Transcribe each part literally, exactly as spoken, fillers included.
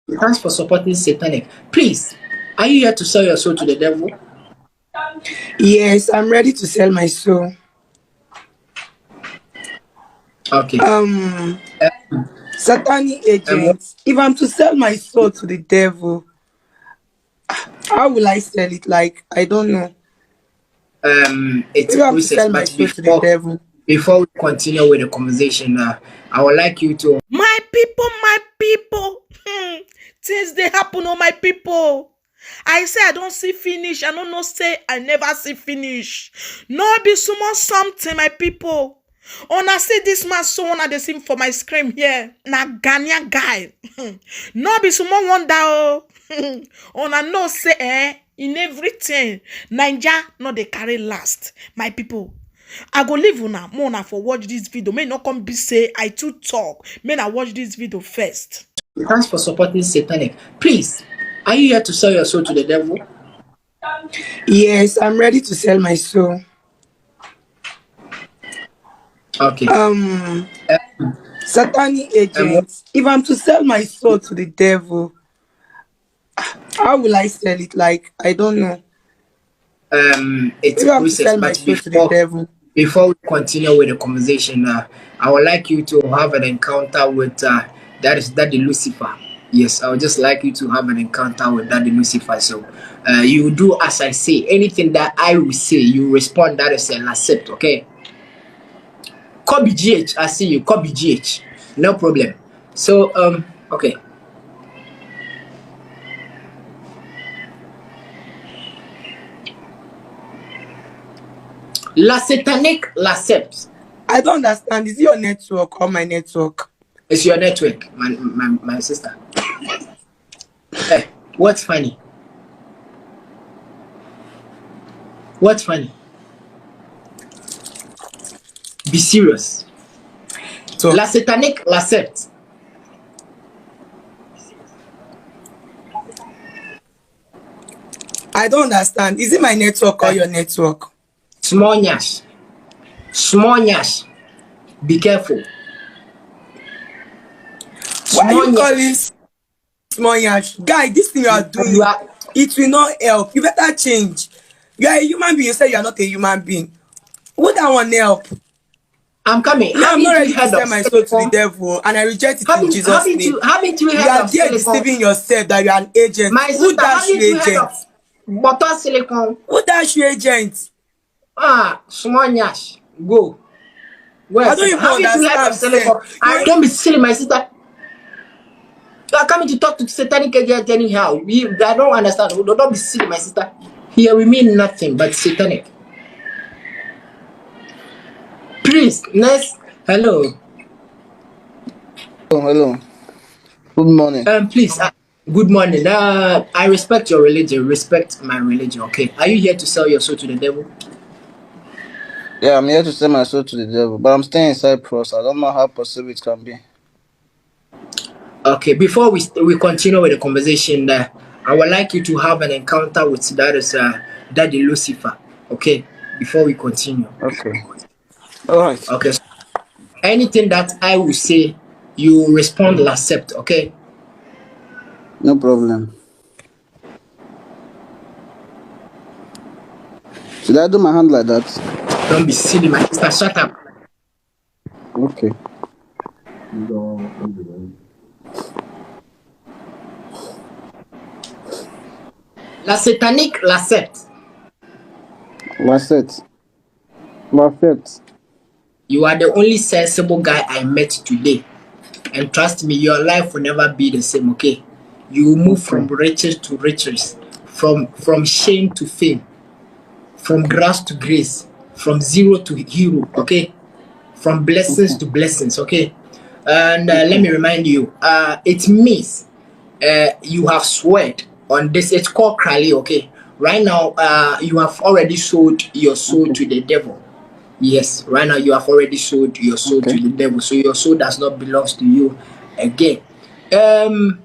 Thanks for supporting Satanic. Please, are you here to sell your soul to the devil? Yes, I'm ready to sell my soul. Okay. Um, satanic agents. If I'm to sell my soul to the devil, how will I sell it? Like, I don't know. Um, it's If I'm to process, sell my but soul to the before, devil, before we continue with the conversation, uh, I would like you to My people, my people. Hmm. Things dey happen, oh my people. I say I don't see finish. I don't know say I never see finish. No be small something, my people. Una see this man so una dey see for my screen here. Na Ghanaian guy. No be small wonder oh. Una know say eh, in everything, Naija no dey carry last. My people, I go leave una, more una for watch this video. May not come be say I too talk. May I watch this video first. Thanks for supporting Satanic. Please, are you here to sell your soul to the devil? Yes, I'm ready to sell my soul. Okay. Um, satanic agents. If I'm to sell my soul to the devil, how will I sell it? Like, I don't know. Um, it's If I'm to process, sell my but soul to the before, devil, before we continue with the conversation, uh, I would like you to have an encounter with uh, that is Daddy Lucifer. Yes, I would just like you to have an encounter with Daddy Lucifer. So uh, you do as I say. Anything that I will say, you respond. That is an accept, okay? Copy G H. I see you. Copy G H. No problem. So um, okay. La Satanic, l'accept. I don't understand. Is it your network or my network? It's your network, my my, my sister. Hey, what's funny? What's funny? Be serious. So La Satanic, l'accept. I don't understand. Is it my network or your network? Small nyash. Small nyash. Be careful. Why are Small you nyash. calling small nyash? Guy, this thing you are doing, You are, it will not help. You better change. You are a human being. You say you are not a human being. Would that one help? I'm coming. Me, I'm Haven't not you ready to heard sell of my soul to the silicone? devil, and I reject it in Haven't, Jesus' haven't name. you haven't you You heard are of there silicone? Deceiving yourself that you are an agent. My Who sister, dash haven't you you heard agent? of butter silicone? Who dash you agent? Ah, small nyash. Go. Well, I don't even haven't you heard of understand, silicone? sir. I don't be silly, my sister. You are coming to talk to Satanic agent anyhow. We, I don't understand. Don't, don't be silly, my sister. Here we mean nothing but Satanic. Please, next. Hello. Oh, hello. Good morning. Um, please. Uh, good morning. Uh, I respect your religion. Respect my religion. Okay. Are you here to sell your soul to the devil? Yeah, I'm here to sell my soul to the devil, but I'm staying in Cyprus. I don't know how possible it can be. Okay. Before we st- we continue with the conversation, uh, I would like you to have an encounter with that is uh, Daddy Lucifer. Okay. Before we continue. Okay. All right. Okay. So anything that I will say, you respond, accept. Okay. No problem. Should I do my hand like that? Don't be silly, my sister. Shut up. Okay. La Satanic, l'accept. Lacet. Lacet. You are the only sensible guy I met today. And trust me, your life will never be the same, okay? You will move from riches to riches, from from shame to fame, from grass to grace, from zero to hero, okay? From blessings to blessings, okay? And uh, let me remind you, uh, it means uh, you have sweat on this. It's called Krali, okay? Right now, uh, you have already sold your soul to the devil. Yes, right now you have already sold your soul Okay. to the devil, so your soul does not belong to you again. Um,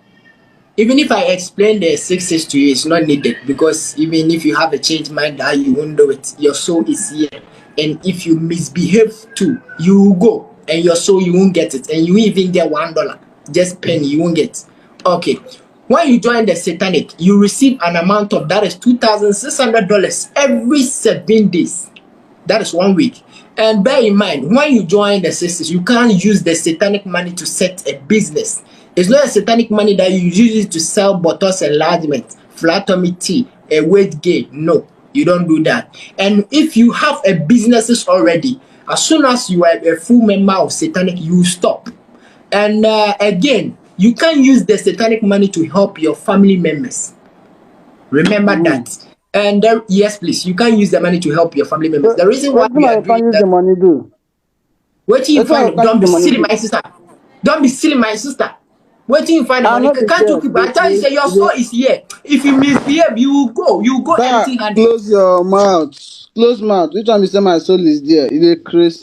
even if I explain the six six to you, it's not needed, because even if you have a changed mind, that you won't do it. Your soul is here, and if you misbehave too, you will go, and your soul, you won't get it, and you won't even get one dollar. Just pen, you won't get. Okay. When you join the satanic, you receive an amount of, that is two thousand six hundred dollars every seven days. That is one week. And bear in mind, when you join the sisters, you can't use the satanic money to set a business. It's not a satanic money that you use it to sell bottles enlargement, flat tummy tea, a weight gain. No, you don't do that. And if you have a businesses already, as soon as you are a full member of satanic, you stop. And uh, again, you can't use the satanic money to help your family members. Remember that. And there, yes, please, you can't use the money to help your family members. The reason why Wetin I can use the money do? Wetin you Wetin I find? can Don't be use the silly, money my sister. Don't be silly, my sister. Wetin you find the I money? no dey Can't you get keep? I tell you, say your soul is here. If you misbehave, you will go. You will go Bah, empty handed. Close your mouth. Close mouth. Which one be say my soul is there? You dey craze.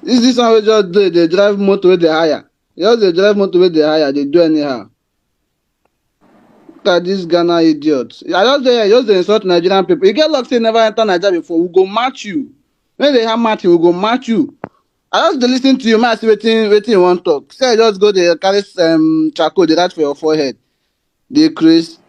Is this one wey just dey dey drive motor wey dey hire? You just dey drive motor wey dey hire, dey do anyhow. Look at this Ghana idiot. I just dey here, just dey insult Nigerian people. You get luck say you never enter Naija before. We go match you. When they have match you, we go match you. I just dey listen to you, man. See wetin wetin you wan talk. Say I just go dey carry um, charcoal, dey write for your forehead. Dey craze.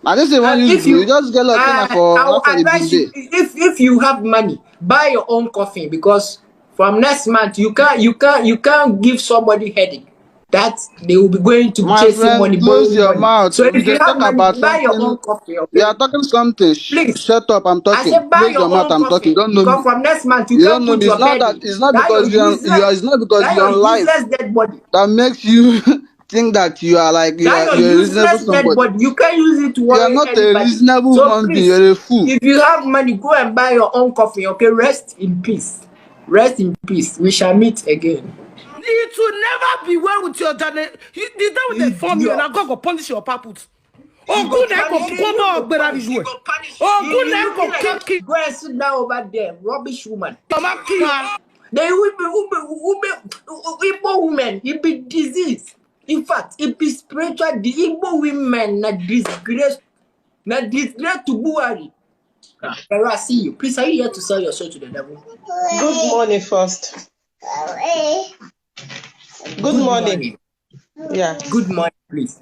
I just say one Uh, use if you, you- you just get luck say na Uh, for I will outside the advise you day. If if you have money, buy your own coffin, because from next month you can't you can't you can't give somebody headache. That they will be going to My chasing friend, money, close borrowing your money. mouth. So You if you dey have talk money, about buy your something. Own coffin. You Okay? Are talking something. Sh- Please, Shut up. I'm I say talking. Buy Close your your mouth. Own I'm coffin. Talking. Don't know Because me. From next month you You can't don't know put me. Your It's not bed that. in. It's not That because your you are. useless- You are. It's not because that you are your alive useless dead body. That makes you think that you are like you That are. Your You're a reasonable useless dead somebody. Body. You can't use it to You worry are not a anybody. Reasonable So human being. please, You're a fool. If you have money, go and buy your own coffin. Okay, rest in peace. Rest in peace. We shall meet again. It will never be well with your journey. You, the day when they form you, Idiot. And God go punish your paput. He Oh, go good, I go punish you. come out, but I will. He go punish Oh, you. good, You I look go like kill, kill. Go and sit down over there, rubbish woman. Mama kill. The women, women, women, Igbo women, it be disease. In fact, it be spiritual. The Igbo women na disgrace, na disgrace to Buhari. There I see you. Please, are you here to sell your soul to the devil? Good morning first. Good morning. Yeah. Good morning, please.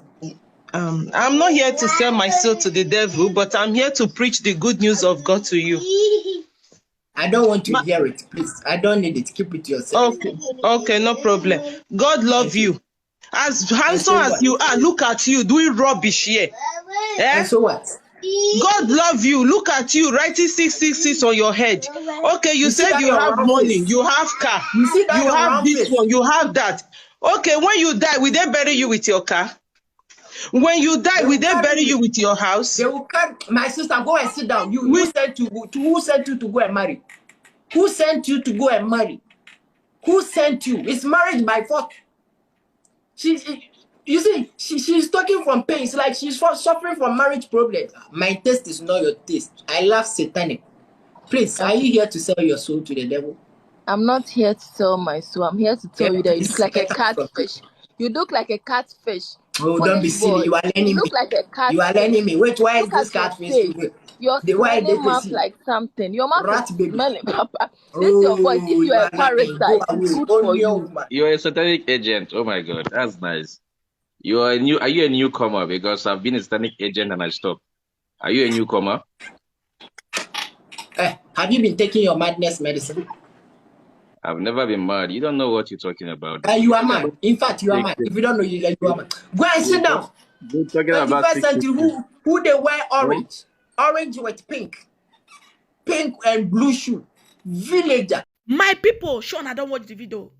Um, I'm not here to sell my soul to the devil, but I'm here to preach the good news of God to you. I don't want to hear it, please. I don't need it. Keep it to yourself. Okay, okay, no problem. God love you. As handsome as you are, look at you doing rubbish here. Eh? And so what? God love you. Look at you writing six six six on your head. Okay, you You see said that you your have round money, face? You have car, You see that you your have round this face? One, you have that. Okay, when you die, will they bury you with your car? When you die, They will will they carry bury you you. With your house? They will carry. My sister, go and sit down. You, who With sent you go to? Who sent you to go and marry? Who sent you to go and marry? Who sent you? It's marriage by force. She, she- you see, she, she's talking from pain. It's like she's fu- suffering from marriage problem. My taste is not your taste. I love satanic. Please, are you here to sell your soul to the devil? I'm not here to sell my soul. I'm here to tell Yeah, you that you please look like a get out from catfish. You look like a catfish. Oh, don't be Foolish silly. Boy. You are learning You look me. Like a catfish. You are learning me. Wait, why is Look at This your catfish face. People? You're The why they smelling mouth see? Like something. Your mouth Rat is baby. Smelling, Papa. This your voice. If Oh, you're you a are lying. Parasite, Go it's away. Good Own for your you. Woman. You're a satanic agent. Oh my God, that's nice. You are a new. Are you a newcomer? Because I've been a satanic agent and I stopped. Are you a newcomer? Eh, have you been taking your madness medicine? I've never been mad. You don't know what you're talking about. Uh, you are mad. In fact, you are mad. If you don't know, you, you are mad. Go and sit down. You're talking about Twenty-first century. Who who they wear orange, orange with pink, pink and blue shoe, villager. My people, Sean, I don't watch the video.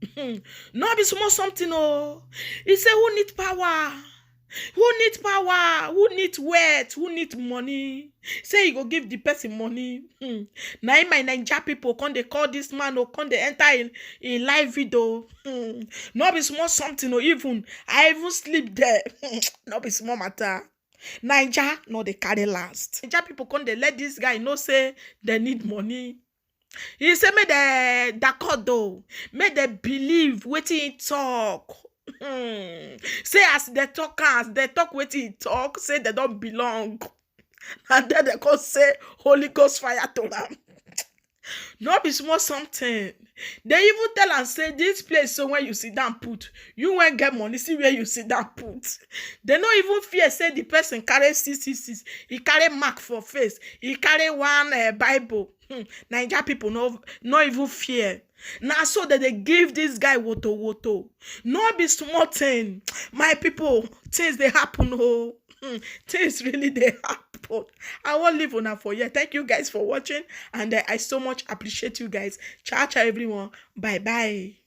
No be small something, oh. He say, who need power? Who need power? Who need wealth? Who need money? Say he go give the person money. Hmm. Now my Naija people come they call this man or come they enter in, in live video. Hmm. No be small something, oh. Even I even sleep there. No be small matter. Naija no they carry last. Naija people come they let this guy know say they need money. He say make the dakodo, make they believe wetin he talk. Hmm. Say as they talk, as they talk wetin he talk, say they don't belong. And then they come say Holy Ghost fire to them. No be small something. They even tell am say this place, so when you sit down put, you wan get money, see where you sit down put. They no even fear say the person carry six six six, he carry mark for face, he carry one uh, Bible. Hmm. Naija people no no even fear. Na so that they give this guy woto woto. No be small thing. My people, things they happen. Oh, hmm, things really they happen. I won't leave una for here. Thank you guys for watching, and uh, I so much appreciate you guys. Ciao, ciao, everyone. Bye bye.